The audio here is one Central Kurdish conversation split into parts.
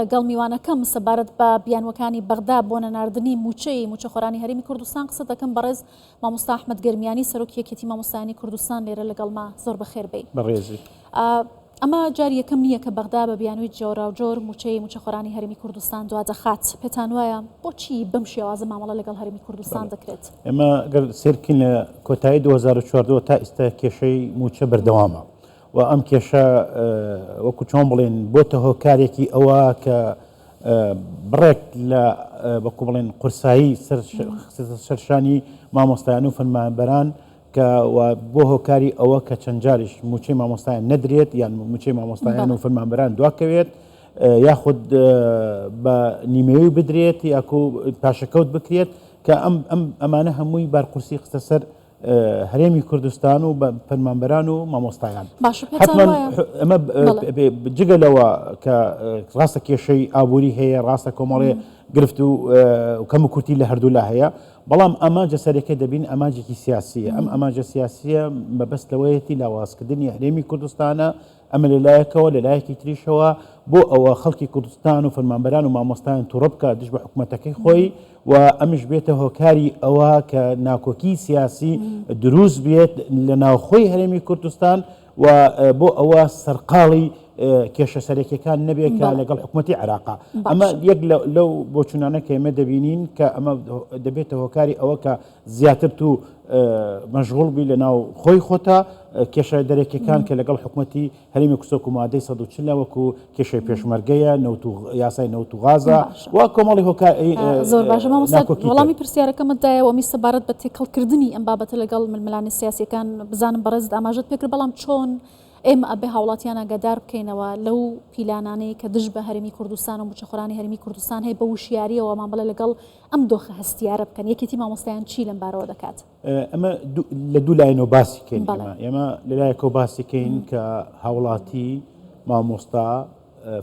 لەگەڵ میوانەکەم سەبارەت بە بیانوەکانی بەغدا بۆ نەناردنی مووچەی مووچەخۆرانی هەرێمی کوردستان قسە دەکەم. بەڕێز مامۆستا ئەحمەد گەرمیانی سەرۆکی یەکێتی مامۆستایانی کوردستان لێرە لەگەڵما، زۆر بەخێر بێی. بەڕێزی. ئەمە جاری یەکەم نییە کە بەغدا بە بیانووی جۆراوجۆر مووچەی مووچەخۆرانی هەرێمی کوردستان دوادەخات. پێتان وایە بۆچی بەم شێوازە مامەڵە لەگەڵ هەرێمی کوردستان دەکرێت؟ ئێمە گەر سەیر بکەین لە کۆتایی 2014 تا ئیستا کێشەی مووچە بەردەوامە. و ئەم کێشە وەکو چۆن بڵێن بۆتە هۆکارێکی ئەوە کە بڕێک لە وەکو بڵێن قورسایی سەرشانی مامۆستایان و فەرمانبەران کە بۆ هۆکاری ئەوە کە چەند جاریش موچەی مامۆستایان نەدرێت یان موچەی مامۆستایان و فەرمانبەران دواکەوێت یاخود بە نیمەوی بدرێت یاکو پاشەکەوت بکرێت کە ئەم ئەمانە هەمووی بارقورسی خستە سەر هەرێمی کوردستان و فەرمانبەران و مامۆستایان. باشە پێتان وایە ئەمە جگە لەوە کە ڕاستە کێشەی ئابووری هەیە ڕاستە کۆمەڵێ گرفت و کەم و کورتی لە هەردوولا هەیە بەڵام ئامانجە سەرەکە دەبین ئامانجێکی سیاسیە ئەم ئامانجە سیاسیە مەبەست لەوەیەتی لاوازکردنی هەرێمی کوردستانە ئەمە لە لایەکەوە، لە لایەکی تریشەوە بۆ ئەوە خەڵکی کوردستان و فەرمانبەران و مامۆستایان توڕە بکات دژ بە حکومەتەکەی خۆی و ئەمش بێتە هۆکاری ئەوە کە ناکۆکی سیاسی دروست بێت لە ناوخۆی هەرێمی کوردستان و بۆ ئەوە سەرقاڵی کێشە سەرەکیەکان نەبێت کە لەگەڵ حکومەتی عێراقا. ئەمە یەک لەو بۆچوونانە کە ئێمە دەبینین کە ئەمە دەبێتە هۆکاری ئەوە کە زیاتر تو مەشغوڵ بی لە ناو خۆی خۆتا کێشە دەرەکیەکان کە لەگەڵ حکومەتی هەرێمی کوردستان و مادەی 140 وەکو کێشەی پێشمەرگەیە نەوت و یاسای نەوت و غازە و کۆمەڵی هۆکار زۆر باشە مامۆستا وەڵامی پرسیارەکەمت دایەوە ئەمی سەبارەت بە تێکەڵکردنی ئەم بابەتە لەگەڵ ململانێ سیاسیەکان بزانم بەڕێزت ئاماژەت پێکرد بەڵام چۆن ئێمە ئەبێ هاوڵاتیان ئاگادار بکەینەوە لەو پیلانانەی کە دژ بە هەرێمی کوردستان و موچەخۆرانی هەرێمی کوردستان هەیە بە وشیاریەوە مان بڵێ لەگەڵ ئەم دۆخە هەستیارە بکەن، یەکێتی مامۆستایان چی لەم بارەوە دەکات؟ ئەمە لە دوو لایەنەوە باسی کەین ئێمە ئێمە لە لایەکەوە باسی کەین کە هاوڵاتی مامۆستا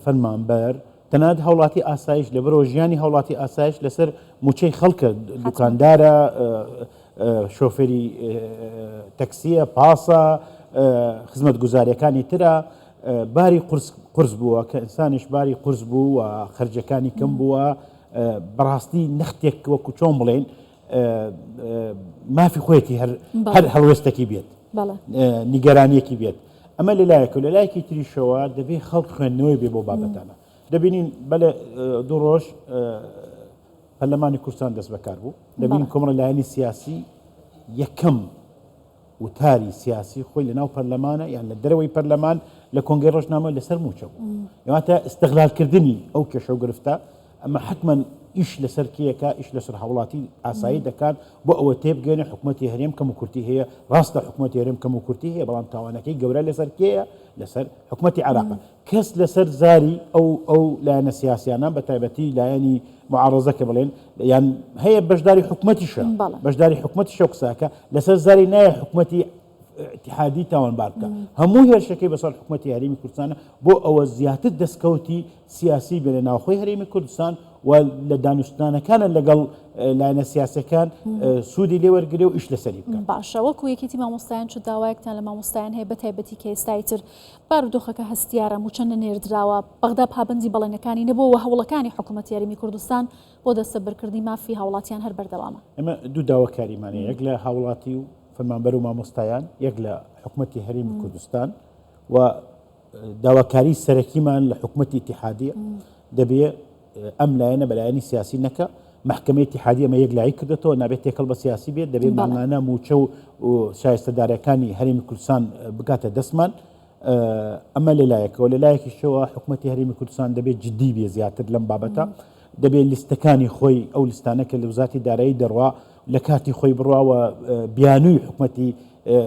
فەرمانبەر تەنانەت هاوڵاتی ئاسایش لەبەرەوە ژیانی هاوڵاتی ئاسایش لەسەر موچەی خەڵکە دوکاندارە شۆفێری تەکسیە پاسە خزمەتگوزاریەکانی ترە باری قورس بووە کە ئینسانیش باری قورس بوو و خەرجەکانی کەم بووە بەڕاستی نەختێک وەکو چۆن بڵێن مافی خۆیەتی هەر هەر هەڵوێستێکی بێت نیگەرانیەکی بێت ئەمە لەلایەک و لەلایەکی تریشەوە دەبێ خەڵک خوێندنەوەی بێ بۆ بابەتانە دەبینین بەێ دوو ڕۆژ پەرلەمانی کوردستان دەست بەکار بوو دەبین کۆمەڵە لایەنی سیاسی یەکەم وتاری سیاسی خۆی لەناو پەرلەمانە یان لە دەرەوەی پەرلەمان لە کۆنگرەی ڕۆژنامە لەسەر مووچە بوو. واتە ئیستغلالکردنی ئەو کێشە و گرفتە، ئەمە حەتمەن ئیش لەسەر کێیەکە، ئیش لەسەر هاوڵاتی ئاسایی دەکات بۆ ئەوە تێبگەێنێ حکومەتی هەرێم کەموکورتی هەیە، ڕاستە حکومەتی هەرێم کەموکورتی هەیە، بەڵام تاوانەکەی گەورە لەسەر کێیە؟ لەسەر حکومەتی عێراقە. کەس لەسەر زاری ئەو ئەو لایەنە سیاسیانە بە تایبەتی لایەنی معارەزە کە بڵێن یان هەیە بەشداری حکومەتیشە بەشداری حکومەتیشە و قساکە لەسەر زاری نایە حکومەتی اتحادی تاوانبار بکە هەموو هێرشەکەی بەسەر حکومەتی هەرێمی کوردستانە بۆ ئەوە زیاتر دەستکەوتی سیاسی بێ لە ناوخۆی هەرێمی کوردستان و لە دانوستانەکانە لەگەڵ لایەنە سیاسەکان سوودی لێوەرگێ و ئیش لەسەری بکە باشە وەکو یەکێتی مامۆستایان چ داوایەکتان لە مامۆستایان هەیە بە تایبەتی کە ئێستای تر بارودۆخەکە هەستیارە، مووچە نەنێردراوە، بەغدا پابەندی بەڵێنەکانی نەبووە و هەوڵەکانی حکومەتی هەرێمی کوردستان بۆ دەستەبەرکردنی مافی هاوڵاتیان هەر بەردەوامە. ئێمە دوو داواکاریمان هەیە، یەک لە هاوڵاتی و فەرمانبەر و مامۆستایان، یەک لە حکومەتی هەرێمی کوردستان و داواکاری سەرەکیمان لە حکومەتی ئیتیحادیە دەبێ ئەم لایەنە بە لایەنی سیاسی نەکا، مەحکەمەی ئیتیحادی ئەمە یەکلایی کردێتەوە، نابێت تێکەڵ بە سیاسی بێت، دەبێت مانگانە مووچە و شایستەدارەکانی هەرێمی کوردستان بگاتە دەستمان. ئەمە لەلایەکەوە، لەلایەکیشەوە حکوومەتی هەرێمی کوردستان دەبێت جددی بێ زیاتر لەم بابەتە، دەبێت لیستەکانی خۆی ئەو لیستانە کە لە وزارەتی دارایی دەڕوا لە کاتی خۆی بڕوا و بیانووی حکوومەتی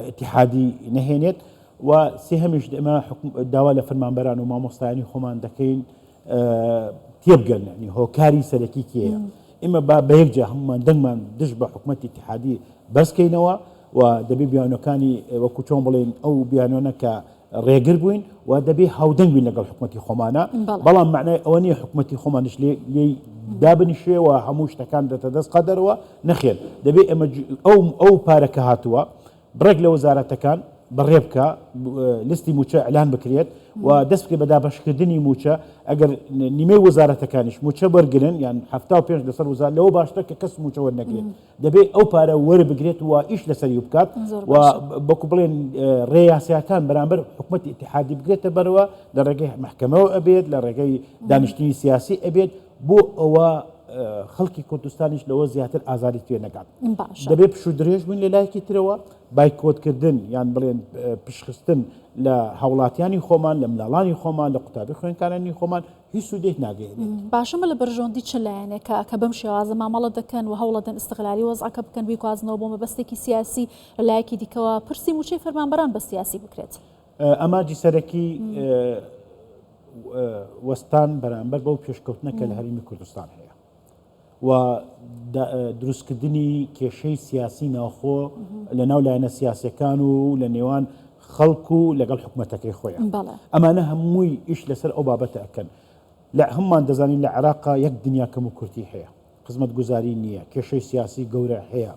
ئیتیحادی نەهێنێت. و سێهەمیش ئێمە داوا لە فەرمانبەران و مامۆستایانی خۆمان دەکەین تێبگەن یعنی هۆکاری سەرەکی کێیە ئێمە با بە یەک جا هەمومان دەنگمان دژ بە حکوومەتی اتحادی بەرزکەینەوە و دەبێ بیانۆکانی وەکو چۆن بڵێن ئەو بیانۆنە کە ڕێگر بووین و دەبێ هاودەنگ بین لەگەڵ حکوومەتی خۆمانە بەڵام معنای ئەوە نییە حکوومەتی خۆمانش لێ دابنیشێ و هەموو شتەکان دەتە دەست قەدەرەوە نەخێر دەبێ ئێمە ئەو ئەو پارەکە هاتووە بڕێک لە وەزارەتەکان. بەڕێ بکا، لیستی مووچە ئیعلان بکرێت و دەست بکرێت بە دابەشکردنی مووچە، ئەگەر نیمەی وەزارەتەکانیش مووچە وەرگرن یان 75 لەسەر وەزارەت لەوە باشترە کە کەس مووچە وەرنەگرێت، دەبێت ئەو پارە وەربگرێت و ئیش لەسەری بکات و بەکو بڵێن ڕێ یاساکان بەرامبەر حکومەتی ئیتیحادی بگرێتە بەرەوە لە ڕێگەی مەحکەمەوە ئەبێت لە ڕێگەی دانیشتنی سیاسی ئەبێت بۆ ئەوە خەڵکی کوردستانیش لەوە زیاتر ئازاری توێ نەگات. دەبێت پشوو درێژ بووین لە لایەکی ترەوە بایکۆتکردن یان بڵێن پشخستن لە هاوڵاتیانی خۆمان لە مناڵانی خۆمان لە قوتابی خوێندکارانی خۆمان هیچ سوودێک ناگەیەنێت. باشە مە لە بەرژەوەندی چ لایەنێکە کە بەم شێوازە مامەڵە دەکەن و هەوڵەدەن ئیستغلالی وەزعەکە بکەن بیگوازنەوە بۆ مەبەستێکی سیاسی لە لایەکی دیکەوە پرسی مووچەی فەرمانبەران بە سیاسی بکرێت؟ ئامانجی سەرەکی وەستان بەرامبەر بەو پێشکەوتنە کە لە هەرێمی کوردستان هەیە. و دروستکردنی کێشەی سیاسی ناوخۆ لە ناو لایەنە سیاسەکان و لە نێوان خەڵک و لەگەڵ حکوومەتەکەی خۆیان ئەمانە هەمووی ئیش لەسەر ئەو بابەتە ئەکەن لە هەمومان دەزانین لە عێراقا یەک دنیا کەم و کورتی هەیە خزمەتگوزاری نییە کێشەی سیاسی گەورە هەیە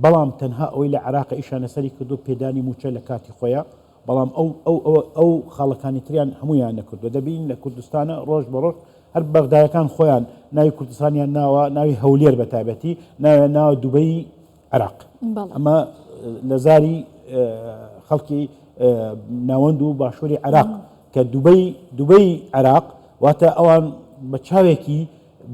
بەڵام تەنها ئەوەی لە عێراق ئیشیان لەسەری کردووە پێدانی مووچە لە کاتی خۆیە، بەڵام ئەو ئەو ئەو ئەو خاڵەکانی تریان هەموویان نەکردووە. دەبینین لە کوردستانە ڕۆژ بە ڕۆژ هەر بەغدایەکان خۆیان ناوی کوردستانیان ناوە، ناوی هەولێر بە تایبەتی ناویان ناوە دوبەی عێراق. ئەمە لە زاری خەڵکی ناوەند و باشووری عێراق کە دوبەی دوبەی عێراق واتە ئەوان بە چاوێکی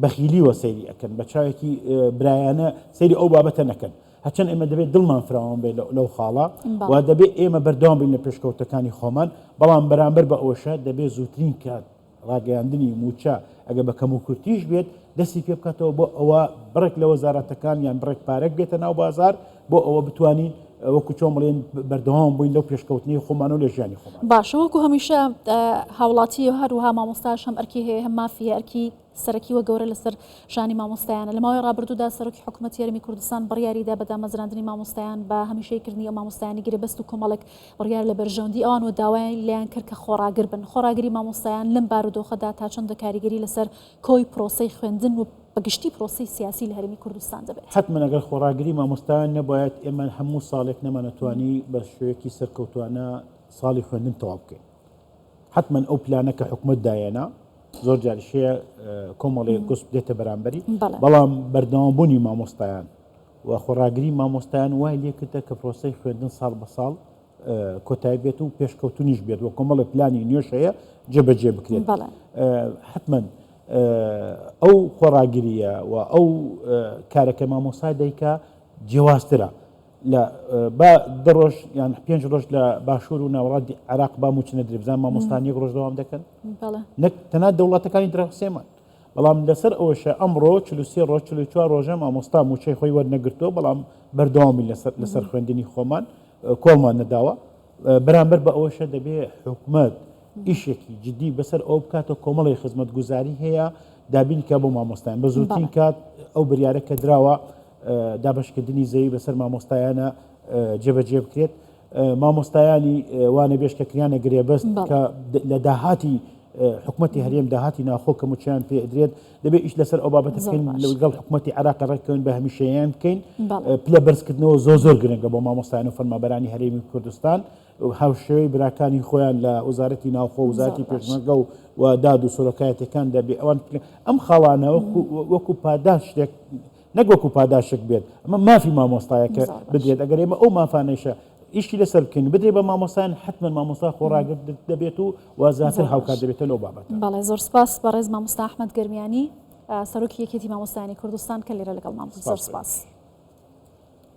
بەخیلیوە سەیری ئەکەن، بە چاوێکی برایانە سەیری ئەو بابەتە نەکەن. هەرچەند ئێمە دەبێت دڵمان فراوان بێت لەو خاڵە و دەبێت ئێمە بەردەوام بین لە پێشکەوتەکانی خۆمان، بەڵام بەرامبەر بە ئەوەشە دەبێت زووترین کات ڕاگەیاندنی مووچە ئەگەر بە کەموکورتیش بێت دەستی پێ بکاتەوە بۆ ئەوە بڕێک لە وەزارەتەکان یان بڕێک پارەک بێتە ناو بازار بۆ ئەوە بتوانین وەکو چۆن بڵێن بەردەوام بووین لەو پێشکەوتنەی خۆمان و لە ژیانی خۆمان. باشە وەکو هەمیشە هاوڵاتی و هەروەها مامۆستاش هەم ئەرکی هەیە هەم مافی هەیە ئەرکی سەرەکی و گەورە لەسەر شانی مامۆستایانە لە ماوەی ڕابردوودا سەرۆکی حکوومەتی هەرێمی کوردستان بڕیاریدا بە دامەزراندنی مامۆستایان بە هەمیشەی کردنی ئەو مامۆستایانی گرێبەست و کۆمەڵێک بڕیار لە بەرژەوەندی ئەوان و داوای لێیان کرد کە خۆڕاگر بن خۆڕاگری مامۆستایان لەم بارودۆخەدا تا چەندە کاریگەری لەسەر کۆی پرۆسەی خوێندن و بە گشتی پرۆسەی سیاسی لە هەرێمی کوردستان دەبێت. حەتمەن ئەگەر خۆڕاگری مامۆستایان نەبوایەت ئێمە هەموو ساڵێک نەمانەتوانی بە شێوەیەکی سەرکەوتوانە ساڵی خوێندن تەواو بکەین. حەتمەن ئەو پلانە کە حکومەت دایێنا زۆر جاریش هەیە کۆمەڵێک گوسپ دێتە بەرامبەری، بەڵام بەردەوامبوونی مامۆستایان و خۆڕاگری مامۆستایان وای لێکردە کە پرۆسەی خوێندن ساڵ بە ساڵ کۆتایی بێت و پێشکەوتنیش بێت و کۆمەڵی پلانی نوێش هەیە جێبەجێ بکرێت. حتمما ئەو خۆڕاگریە و ئەو کارەکە مامۆسا دەیکا جیاوازترە لە با دە ڕۆژ یان پێنج ڕۆژ لە باشوور و ناوەڕاستی عێراق با موچە نەدرێ بزان مامۆستان یەک ڕۆژ دەوام دەکەن نەک تەنها دەوڵەتەکانی دراوسێمان بەڵام لەسەر ئەوەشە ئەمڕۆ 43 ڕۆژ 44 ڕۆژە مامۆستا موچەی خۆی وەرنەگرتووە بەڵام بەردەوامی لەسەر لەسەر خوێندنی خۆمان کۆڵمان نەداوە بەرامبەر بە ئەوەشە دەبێ حکومەت ئیشێکی جدی بەسەر ئەو بکاتەوە کۆمەڵی خزمەتگوزاری هەیە دابین کە بۆ مامۆستایان بە زووترین کات ئەو بریارە کە دراوە دابشکردنی زەوی بەسەر مامۆستایانە جێبەجێ بکرێت مامۆستایانی وانەبێژ کە کریانە گرێبەست کە لە داهاتی حکومەتی هەرێم داهاتی ناخۆ کە موچەیان پێ ئەدرێت دەبێت ئیش لەسەر ئەو بابەتە بکەین لەگەڵ حکومەتی عێراق ڕێککەوین بە هەمیشەیان بکەین پلە بەرزکردنەوە زۆر زۆر گرنگە بۆ مامۆستایان و فەرمانبەرانی هەرێمی کوردستان هاوشێوەی براکانی خۆیان لە وەزارەتی ناوخۆ وەزارەتی پێشمەرگە و و داد و سەرۆکایەتەکان دەبێ ئەوان ئەم خاڵانە وەکو پاداشت شتێک نەک وەکو پاداشک بێت ئەمە مافی مامۆستایە کە بدرێت ئەگەر ئێمە ئەو مافانەیشە ئیشی لەسەر بکەین بدرێ بە مامۆستایان حتمما مامۆستا خۆڕاگر دەبێت و و زیاتر هاوکار دەبێتە لەو بابەتە. بەڵێ زۆر سپاس بەڕێز مامۆستا ئەحمەد گەرمیانی سەرۆکی یەکێتی مامۆستایانی کوردستان کە لێرە لەگەڵمان بوو زۆر سپاس.